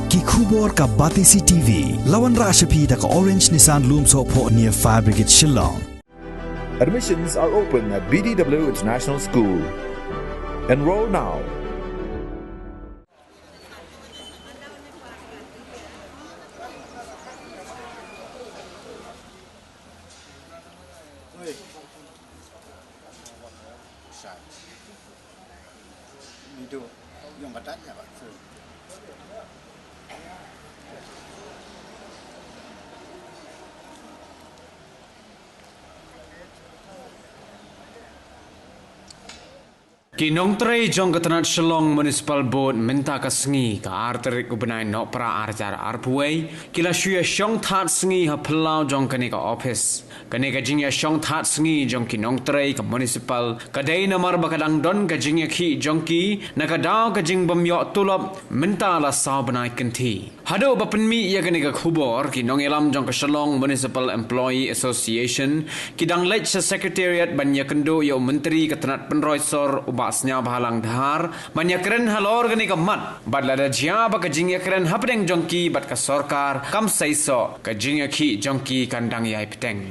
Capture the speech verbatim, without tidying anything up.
Ki khubor ka Batesi T V. La wanrah sha phi da ka Orange Nissan Lumsohphoh near Fire Brigade Shillong. Admissions are open at B D W International School. Enroll now. Ki nongtrei jong ka tnat Shillong Municipal Board mynta ka sngi, ka ar tarik u bnai Nohprah ar hajar arphew wei, ki la shu ïa shong thad sngi ha phyllaw jong kane ka office. Kane ka jingïa shong thad sngi jong ki nongtrei ka municipal ka dei namar ba ka dang don ka jingïakhih jong ki na ka daw ka jingbym ïoh tulop mynta la saw bnai kynthih. Haduh ba pynmih ïa kane ka khubor, ki nongïalam jong ka Shillong Municipal Employee Association ki dang leit sha Secretariat ban ïakynduh ïa u Myntri ka tnat pynroi sor u Bah Sniawbhalang Dhar ban ïakren halor kane ka mat, bad lada jia ba ka jingïakren hapdeng jong ki bad ka sorkar kam seisoh, ka jingïakhih jong ki kan dang ïai bteng.